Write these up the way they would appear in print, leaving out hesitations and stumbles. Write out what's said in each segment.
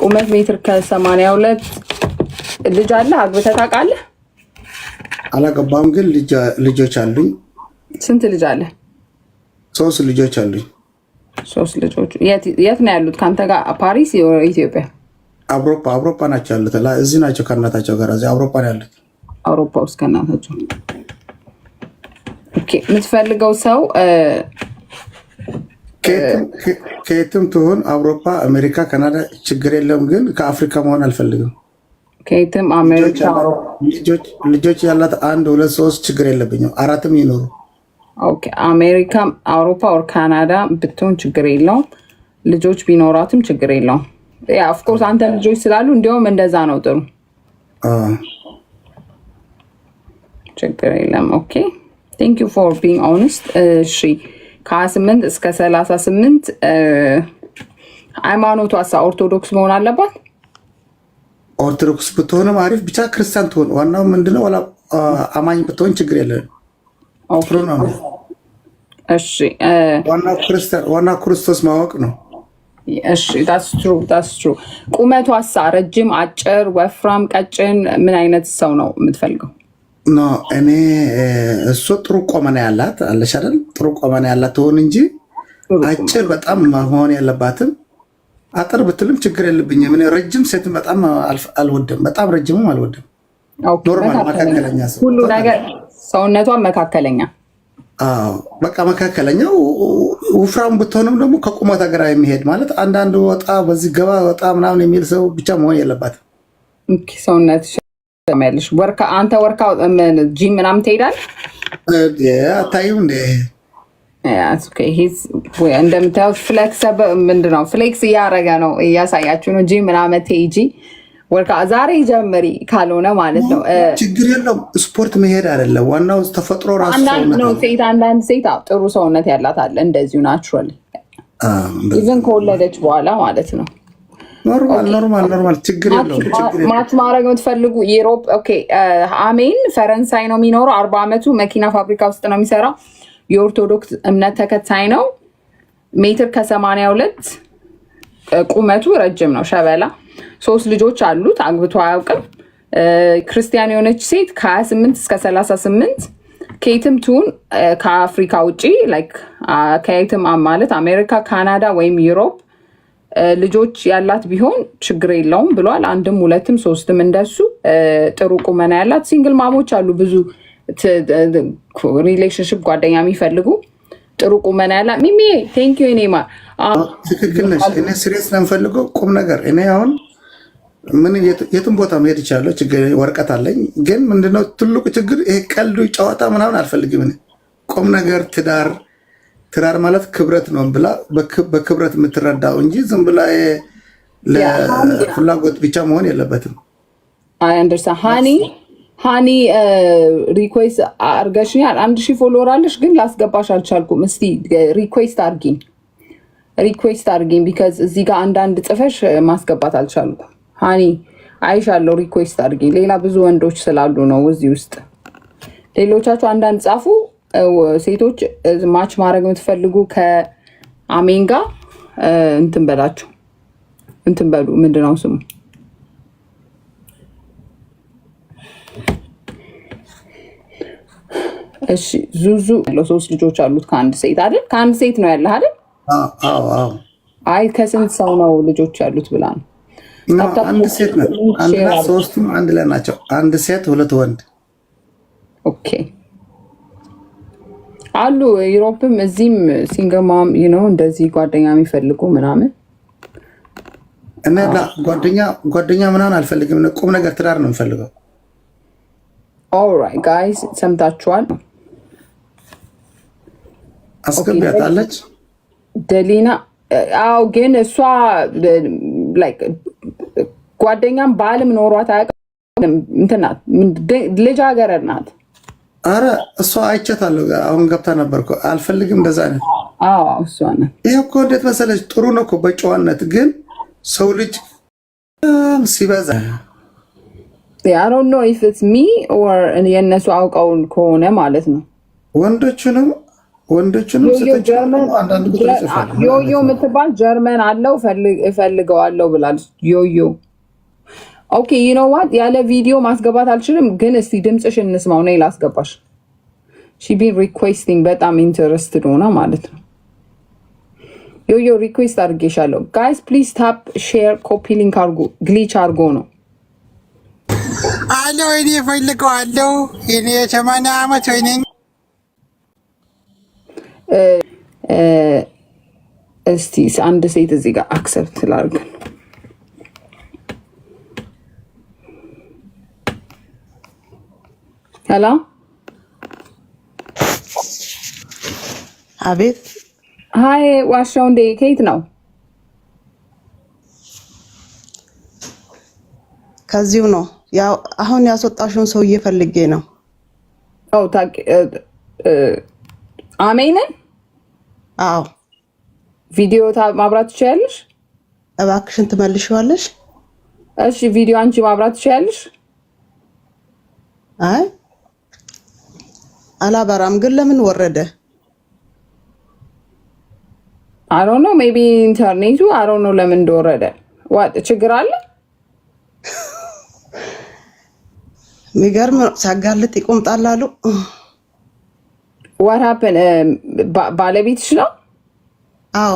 ቁመት ሜትር ከ82። ልጅ አለ? አግብተህ ታውቃለህ? አላገባም፣ ግን ልጆች አሉኝ። ስንት ልጅ አለ? ሶስት ልጆች አሉኝ። ሶስት ልጆች የት ነው ያሉት? ከአንተ ጋር ፓሪስ፣ ኢትዮጵያ? አውሮፓ፣ አውሮፓ ናቸው ያሉት። እዚህ ናቸው ከእናታቸው ጋር፣ እዚህ አውሮፓ ነው ያሉት። አውሮፓ ውስጥ ከእናታቸው። Okay። የምትፈልገው ሰው ከየትም ትሁን አውሮፓ፣ አሜሪካ፣ ካናዳ ችግር የለውም። ግን ከአፍሪካ መሆን አልፈልግም። ከየትም አሜሪካ፣ ልጆች ያላት አንድ፣ ሁለት፣ ሶስት ችግር የለብኝም። አራትም ይኖሩ። Okay፣ አሜሪካ፣ አውሮፓ or ካናዳ ብትሆን ችግር የለውም። ልጆች ቢኖራትም ችግር የለውም። Yeah, of course፣ አንተ ልጆች ስላሉ እንዲያውም እንደዛ ነው ጥሩ። ችግር የለም። Okay, thank you for being honest። እሺ፣ ከ28 እስከ 38፣ ሃይማኖቷ ኦርቶዶክስ መሆን አለባት? ኦርቶዶክስ ብትሆንም አሪፍ፣ ብቻ ክርስቲያን ትሆን። ዋናው ምንድነው? አማኝ ብትሆን ችግር የለም። ጥሩ ነው። እሺ። ዋናው ክርስቶስ ማወቅ ነው። እሺ፣ that's true, that's true። ቁመቷሳ ረጅም፣ አጭር፣ ወፍራም፣ ቀጭን ምን አይነት ሰው ነው የምትፈልገው? No፣ እኔ እሱ ጥሩ ቁመና ያላት አለሽ አይደል? ጥሩ ቁመና ያላት ትሆን እንጂ አጭር በጣም መሆን ያለባትም፣ አጠር ብትልም ችግር የለብኝም። እኔ ረጅም ሴት በጣም አልወድም፣ በጣም ረጅምም አልወድም። Normal መካከለኛ ሰው። ሁሉ ነገር ሰውነቷን መካከለኛ። አዎ፣ በቃ መካከለኛው። ወፍራም ብትሆንም ደግሞ ከቁመቷ ጋር የሚሄድ፣ ማለት አንዳንድ ወጣ በዚህ ገባ ወጣ ምናምን የሚል ሰው ብቻ መሆን የለባትም። ሰውነት ያለሽ አንተ workout gym ምናምን ትሄዳለህ? አታይም እንዴ? እንደምታዩት flex ምንድን ነው፣ flex እያደረገ ነው፣ እያሳያችሁ ነው። ጂም ምናምን ትሄጂ፣ workout ዛሬ ጀምሪ ካልሆነ ማለት ነው። ችግር የለውም። ስፖርት መሄድ አይደለም ዋናው፣ ተፈጥሮ ራሱ አንዳንድ ነው ሴት፣ አንዳንድ ሴት ጥሩ ሰውነት ያላት አለ እንደዚሁ naturally even ከወለደች በኋላ ማለት ነው። Normal, normal, normal፣ ችግር የለውም። Match ማድረግ የምትፈልጉ Europe፣ okay። አሜን ፈረንሳይ ነው የሚኖረው። 40 ዓመቱ፣ መኪና ፋብሪካ ውስጥ ነው የሚሰራው። የኦርቶዶክስ እምነት ተከታይ ነው። ሜትር ከ82 ቁመቱ፣ ረጅም ነው፣ ሸበላ። ሶስት ልጆች አሉት። አግብቶ አያውቅም። ክርስቲያን የሆነች ሴት ከ28 እስከ 38፣ ከየትም ትሁን ከአፍሪካ ውጪ፣ like ከየትም ማለት አሜሪካ፣ ካናዳ ወይም Europe፣ ልጆች ያላት ቢሆን ችግር የለውም ብሏል። አንድም ሁለትም ሶስትም እንደሱ፣ ጥሩ ቁመና ያላት። Single mom ኦች አሉ ብዙ relationship ጓደኛ የሚፈልጉ፣ ጥሩ ቁመና ያላት። ሚሚ thank you ኔማ። ትክክል ነሽ። እኔ serious ነው የምፈልገው፣ ቁም ነገር። እኔ አሁን ምን የትም ቦታ መሄድ ይቻለሁ፣ ችግር ወረቀት አለኝ። ግን ምንድነው ትልቁ ችግር? ይሄ ቀልዱ ጨዋታ ምናምን አልፈልግም። እኔ ቁም ነገር፣ ትዳር፣ ትዳር ማለት ክብረት ነው ብላ በክብረት የምትረዳው እንጂ ዝም ብላ ለፍላጎት ብቻ መሆን የለበትም። I understand። ሃኒ፣ ሃኒ request አርገሽኛል። 1000 follower አለሽ፣ ግን ላስገባሽ አልቻልኩም። እስቲ request አርጊኝ፣ request አርጊኝ፣ because እዚህ ጋር አንዳንድ ጽፈሽ ማስገባት አልቻልኩም። ሃኒ አይሻለሁ፣ request አርጊኝ። ሌላ ብዙ ወንዶች ስላሉ ነው እዚህ ውስጥ። ሌሎቻችሁ አንዳንድ ጻፉ። ሴቶች match ማድረግ የምትፈልጉ ከአሜን ጋር እንትን በላችሁ፣ እንትን በሉ። ምንድነው ስሙ? እሺ፣ ዙዙ ያለው ሶስት ልጆች አሉት ከአንድ ሴት አይደል? ከአንድ ሴት ነው ያለህ አይደል? አዎ። አይ፣ ከስንት ሰው ነው ልጆች ያሉት ብላ ነው። አንድ ሴት ናት። አንድ ናት። ሶስቱም አንድ ላይ ናቸው። አንድ ሴት፣ ሁለት ወንድ። Okay፣ አሉ Europe ም እዚህም single mom እንደዚህ ጓደኛ የሚፈልጉ ምናምን። እኔ ጓደኛ ጓደኛ ምናምን አልፈልግም። ቁም ነገር ትዳር ነው የምፈልገው። Alright guys፣ ሰምታችኋል። አስገቢያታለች። ደሊና፣ አዎ፣ ግን እሷ like ጓደኛም ባልም ኖሯት አያውቅም። እንትን ናት፣ ልጃገረድ ናት። አረ እሷ አይቻታለሁ። አሁን ገብታ ነበር እኮ። አልፈልግም እንደዛ አይነት። አዎ፣ እሷ ናት። ይሄ እኮ እንዴት መሰለች፣ ጥሩ ነው እኮ በጨዋነት፣ ግን ሰው ልጅ ሲበዛ I don't know if it's me or የእነሱ አውቀውን ከሆነ ማለት ነው። ወንዶቹንም ወንዶችንም ዮዮ ሴቶችንም ጀርመን ደግሞ አንዳንድ ቁጥር ይጽፋሉ። ምን ዮዮ አይነት ነው? የምትባል ጀርመን አለው እፈልገዋለሁ ብላለች። ዮዮ okay, you know what፣ ያለ ቪዲዮ ማስገባት አልችልም፣ ግን እስቲ ድምፅሽ እንስማው። ነይ ላስገባሽ። She been requesting፣ በጣም interested ሆና ማለት ነው። ዮዮ request አድርጌሻለሁ። Guys, please tap, share, copy link አድርጉ። Glitch አድርጎ ነው። አሎ፣ እኔ እፈልገዋለሁ። እኔ የ80 ዓመት ወይ ነኝ። እስቲ አንድ ሴት እዚህ ጋር accept ላድርግ። Hello። አቤት። Hi ዋሻው እንዴ፣ ከየት ነው? ከዚሁ ነው። ያው አሁን ያስወጣሽውን ሰውዬ ፈልጌ ነው። ኦ አሜንን? አዎ። ቪዲዮ ማብራት ትችያለሽ? እባክሽን ትመልሺዋለሽ? እሺ፣ ቪዲዮ አንቺ ማብራት ትችያለሽ? አይ አላበራም። ግን ለምን ወረደ? I don't know, maybe ኢንተርኔቱ፣ I don't know ለምን እንደወረደ። What ችግር አለ? የሚገርም ነው። ሲያጋልጥ ይቆምጣል አሉ። What happen? ባለቤትሽ ነው? አዎ።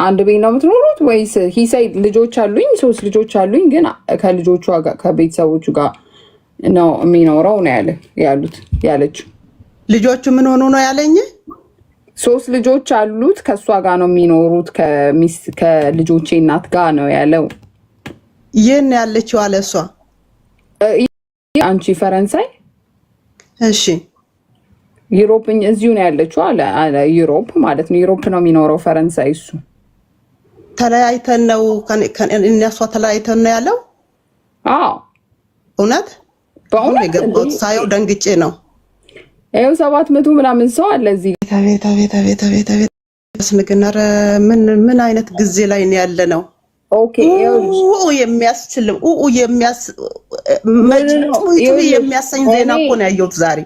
አንድ ቤት ነው የምትኖሩት ወይስ? He said ልጆች አሉኝ፣ ሶስት ልጆች አሉኝ፣ ግን ከልጆቹ ጋር ከቤተሰቦቹ ጋር ነው የሚኖረው ነው ያለ ያሉት ያለችው። ልጆቹ ምን ሆኑ ነው ያለኝ? ሶስት ልጆች አሉት፣ ከእሷ ጋር ነው የሚኖሩት፣ ከልጆቼ እናት ጋር ነው ያለው። ይህን ያለችው አለ እሷ። አንቺ ፈረንሳይ? እሺ። Europe እዚሁ ነው ያለችው አለ። Europe ማለት ነው። Europe ነው የሚኖረው ፈረንሳይ እሱ። ተለያይተን ነው፣ እኔ እሷ ተለያይተን ነው ያለው። አዎ። እውነት አሁን በእውነት። የገባሁት ሳየው ደንግጬ ነው። ይኸው 700 ምናምን ሰው አለ እዚህ። አቤት አቤት አቤት አቤት አቤት ስንግን፣ ኧረ ምን ምን አይነት ጊዜ ላይ ነው ያለ ነው? Okay, ይኸውልሽ። ኡ የሚያስችል ኡ የሚያስ No, no, no. ጩይ ጩይ ይኸውልሽ የሚያሰኝ ዜና እኔ እኮ ነው ያየሁት ዛሬ።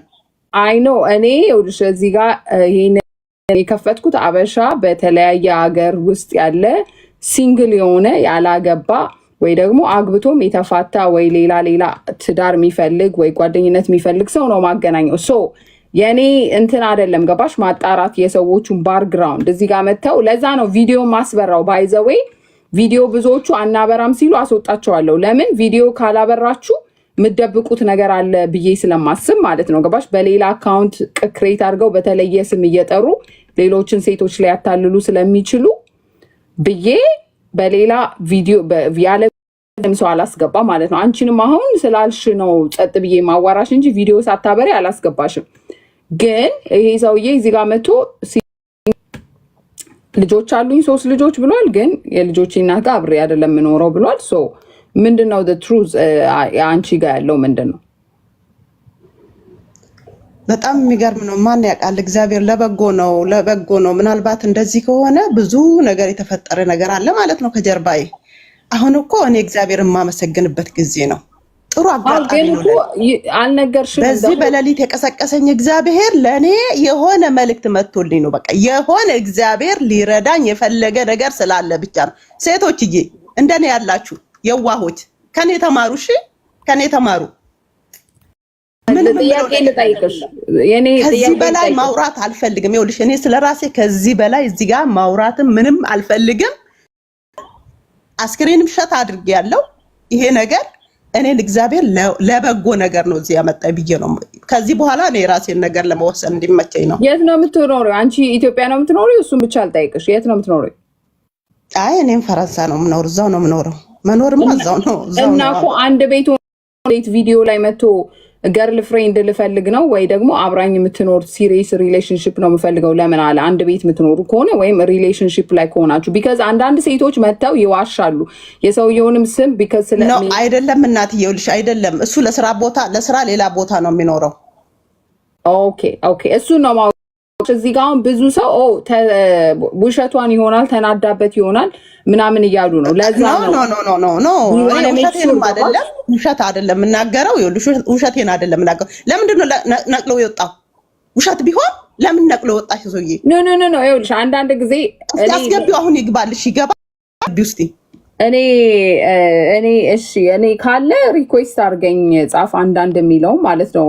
I know። እኔ ይኸውልሽ እዚህ ጋር ይሄን የከፈትኩት አበሻ በተለያየ ሀገር ውስጥ ያለ single የሆነ፣ ያላገባ ወይ ደግሞ አግብቶም የተፋታ ወይ ሌላ ሌላ ትዳር የሚፈልግ ወይ ጓደኝነት የሚፈልግ ሰው ነው ማገናኘው። So የእኔ እንትን አይደለም፣ ገባሽ? ማጣራት የሰዎቹን background እዚህ ጋር መጥተው፣ ለዛ ነው ቪዲዮ ማስበራው። By the way ቪዲዮ ብዙዎቹ አናበራም ሲሉ አስወጣቸዋለሁ። ለምን? ቪዲዮ ካላበራችሁ የምትደብቁት ነገር አለ ብዬ ስለማስብ ማለት ነው። ገባሽ? በሌላ account create አድርገው በተለየ ስም እየጠሩ ሌሎችን ሴቶች ሊያታልሉ ስለሚችሉ ብዬ በሌላ ቪዲዮ ያለ ሰው አላስገባ ማለት ነው። አንቺንም አሁን ስላልሽ ነው ጸጥ ብዬ ማዋራሽ እንጂ ቪዲዮ ሳታበሪ አላስገባሽም። ግን ይሄ ሰውዬ እዚህ ጋር መጥቶ ልጆች አሉኝ፣ ሶስት ልጆች ብሏል። ግን የልጆች እናት ጋር አብሬ አይደለም የምኖረው ብሏል። So ምንድን ነው truth? አንቺ ጋር ያለው ምንድን ነው? በጣም የሚገርም ነው። ማን ያውቃል? እግዚአብሔር ለበጎ ነው፣ ለበጎ ነው። ምናልባት እንደዚህ ከሆነ ብዙ ነገር የተፈጠረ ነገር አለ ማለት ነው ከጀርባዬ። አሁን እኮ እኔ እግዚአብሔር የማመሰግንበት ጊዜ ነው። ጥሩ አጋጣሚ ግን ነው እኮ ለኔ። አልነገርሽንም። በዚህ በሌሊት የቀሰቀሰኝ እግዚአብሔር ለእኔ የሆነ መልእክት መጥቶልኝ ነው። በቃ የሆነ እግዚአብሔር ሊረዳኝ የፈለገ ነገር ስላለ ብቻ ነው። ሴቶችዬ፣ እንደኔ ያላችሁ የዋሆች ከኔ ተማሩ። እሺ፣ ከኔ ተማሩ። ምንም የምለው ጥያቄ ነገር ልጠይቅሽ። የኔ ከዚህ ጥያቄ በላይ ልጠይቅሽ። ማውራት አልፈልግም። ይኸውልሽ እኔ ስለ ራሴ ከዚህ በላይ እዚህ ጋር ማውራትም ምንም አልፈልግም። አስክሬንም ሸት አድርጌ ያለው ይሄ ነገር እኔን እግዚአብሔር ለበጎ ነገር ነው እዚህ ያመጣኝ ብዬ ነው። ከዚህ በኋላ እኔ የራሴን ነገር ለመወሰን እንዲመቸኝ ነው። የት ነው የምትኖሪው? አንቺ ኢትዮጵያ ነው የምትኖሪው? እሱን ብቻ አልጠይቅሽ። የት ነው የምትኖሪው? አይ እኔም ፈረንሳይ ነው የምኖር፣ እዛው ነው የምኖረው። መኖርማ እዛው ነው፣ እዛው እና ነው። እኮ አንድ ቤት ቪዲዮ ላይ መጥቶ girlfriend ልፈልግ ነው ወይ ደግሞ አብራኝ የምትኖር serious relationship ነው የምፈልገው ለምን አለ? አንድ ቤት የምትኖሩ ከሆነ ወይም relationship ላይ ከሆናችሁ፣ because አንዳንድ ሴቶች መጥተው ይዋሻሉ የሰውየውንም ስም because ስለ ነው አይደለም፣ እናትዬ፣ ይኸውልሽ አይደለም፣ እሱ ለስራ ቦታ ለስራ ሌላ ቦታ ነው የሚኖረው። Okay, እሱን ነው ማወቅ። እዚህ ጋር አሁን ብዙ ሰው ኦ ውሸቷን ይሆናል፣ ተናዳበት ይሆናል ምናምን እያሉ ነው። ለዛ ኖ ነው። No, no, no, no, no። You እኔ wanna make sure። ውሸቴንም አይደለም፣ ውሸት አይደለም የምናገረው። ይኸውልሽ ውሸቴን አይደለም የምናገረው። ለምንድን ነው ነቅሎ የወጣው? ውሸት ቢሆን ለምን ነቅሎ ወጣሽ ሰውዬ? No, ይኸውልሽ አንዳንድ ጊዜ እስቲ አስገቢው፣ አሁን ይግባልሽ፣ ይገባ ውስቲ። እኔ እሺ፣ እኔ ካለ request አድርገኝ ጻፍ፣ አንዳንድ የሚለው ማለት ነው።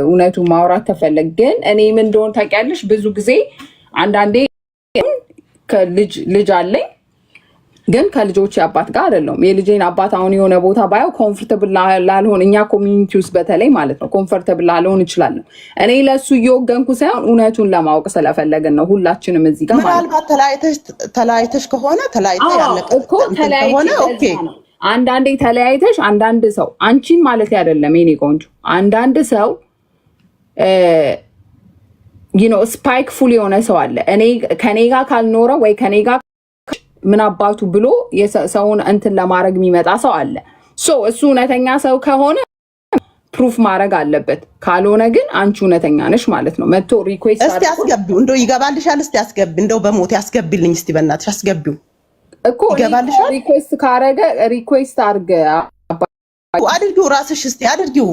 እውነቱ ማውራት ተፈለግ ግን እኔ ምን እንደሆነ ታውቂያለሽ? ብዙ ጊዜ አንዳንዴ ከልጅ ልጅ አለኝ ግን ከልጆች አባት ጋር አይደለሁም። የልጄን አባት አሁን የሆነ ቦታ ባየው comfortable ላልሆን፣ እኛ community ውስጥ በተለይ ማለት ነው፣ comfortable ላልሆን እችላለሁ። እኔ ለእሱ እየወገንኩ ሳይሆን እውነቱን ለማወቅ ስለፈለግን ነው ሁላችንም እዚህ ጋር ማለት ነው። ምናልባት ተለያይተሽ ከሆነ፣ ተለያይተ ያለቀ እኮ ከሆነ okay። አንዳንዴ ተለያይተሽ አንዳንድ ሰው፣ አንቺን ማለት አይደለም የኔ ቆንጆ፣ አንዳንድ ሰው spiteful የሆነ ሰው አለ። እኔ ከኔ ጋር ካልኖረ ወይ ከኔ ጋር ምን አባቱ ብሎ ሰውን እንትን ለማድረግ የሚመጣ ሰው አለ። So እሱ እውነተኛ ሰው ከሆነ proof ማድረግ አለበት። ካልሆነ ግን አንቺ እውነተኛ ነሽ ማለት ነው። መጥቶ request እስቲ አስገቢው፣ እንደው ይገባልሻል። እስቲ አስገቢ፣ እንደው በሞት ያስገቢልኝ። እስቲ በእናትሽ አስገቢው። እኮ ይገባልሻል። Request ካረገ request አድርገ አድርጊው፣ ራስሽ እስቲ አድርጊው።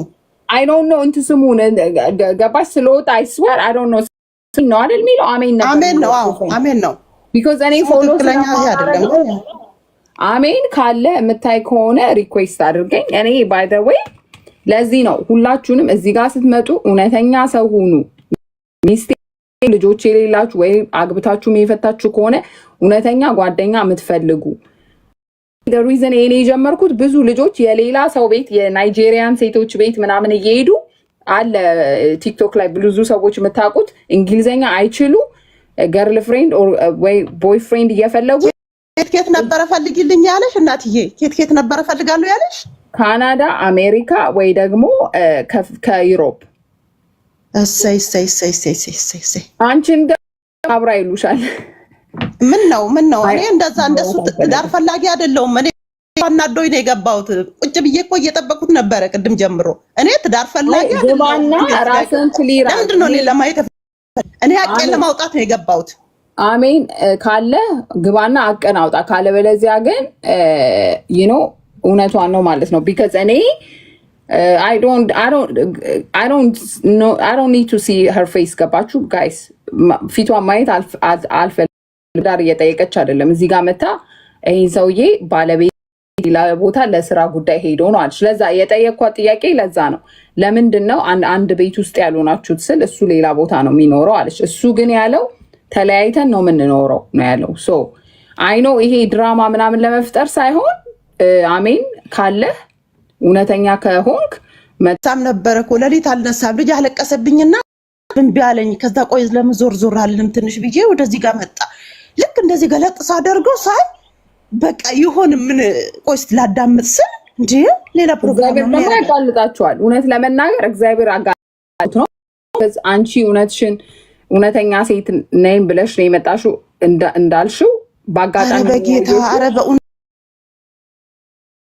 I don't know እንትን ስሙን ገባሽ ስለወጣ፣ I swear I don't know ነው አይደል የሚለው፣ አሜን ነበር። አሜን ነው። አዎ፣ አሜን ነው። Because እኔ follow ትክክለኛ ይሄ አይደለም። አሜን ካለ የምታይ ከሆነ request አድርገኝ። እኔ by the way ለዚህ ነው ሁላችሁንም እዚህ ጋር ስትመጡ እውነተኛ ሰው ሁኑ። ሚስቴ ልጆች የሌላችሁ ወይ አግብታችሁ የፈታችሁ ከሆነ እውነተኛ ጓደኛ የምትፈልጉ፣ reason እኔ የጀመርኩት ብዙ ልጆች የሌላ ሰው ቤት፣ የ Nigerian ሴቶች ቤት ምናምን እየሄዱ አለ ቲክቶክ ላይ ብዙ ሰዎች የምታውቁት፣ እንግሊዝኛ አይችሉ girlfriend ወይ boyfriend እየፈለጉ። ኬት ኬት ነበረ ፈልጊልኝ ያለሽ እናትዬ? ኬት ኬት ነበረ ፈልጋለሁ ያለሽ? ካናዳ፣ አሜሪካ ወይ ደግሞ ከ Europe። እሰይ እሰይ እሰይ እሰይ እሰይ እሰይ እሰይ። አንቺን ደግሞ አብራ ይሉሻል። ምን ነው፣ ምን ነው? እኔ እንደዛ እንደሱ ትዳር ፈላጊ አይደለሁም። እኔ አናዶኝ ነው የገባሁት። ቁጭ ብዬ እኮ እየጠበቁት ነበረ ቅድም ጀምሮ። እኔ ትዳር ፈላጊ ግባና ራስን clear ለምንድን ነው እኔ ለማየት? እኔ ሀቄን ለማውጣት ነው የገባሁት። አሜን ካለ ግባና አቅን አውጣ። ካለበለዚያ ግን እውነቷን ነው ማለት ነው። Because እኔ I don't need to see her face፣ ገባችሁ guys? ፊቷን ማየት አልፈልግም። ዳር እየጠየቀች አይደለም። እዚህ ጋር መታ ይህን ሰውዬ ባለቤት ሌላ ቦታ ለስራ ጉዳይ ሄዶ ነው አለች። ለዛ የጠየኳት ጥያቄ ለዛ ነው። ለምንድን ነው አንድ ቤት ውስጥ ያልሆናችሁት ስል እሱ ሌላ ቦታ ነው የሚኖረው አለች። እሱ ግን ያለው ተለያይተን ነው የምንኖረው ነው ያለው። So I know ይሄ ድራማ ምናምን ለመፍጠር ሳይሆን አሜን ካለህ፣ እውነተኛ ከሆንክ ሳም ነበረ እኮ፣ ሌሊት አልነሳም። ልጅ አለቀሰብኝና እምቢ አለኝ። ከዛ ቆይ ለምን ዞር ዞር አልልም ትንሽ ብዬ ወደዚህ ጋር መጣ። ልክ እንደዚህ ገለጥ ሳደርገው ሳይ በቃ ይሆን ምን፣ ቆይ እስኪ ላዳምጥ ስል እንዲ ሌላ ፕሮግራም እግዚአብሔር ነው ደግሞ የሚያደርገው። ያጋልጣችኋል። እውነት ለመናገር እግዚአብሔር አጋልጥ ነው። አንቺ እውነትሽን እውነተኛ ሴት ነኝ ብለሽ ነው የመጣሽው እንዳልሽው ኧረ በአጋጣሚ በጌታ፣ ኧረ በእውነት።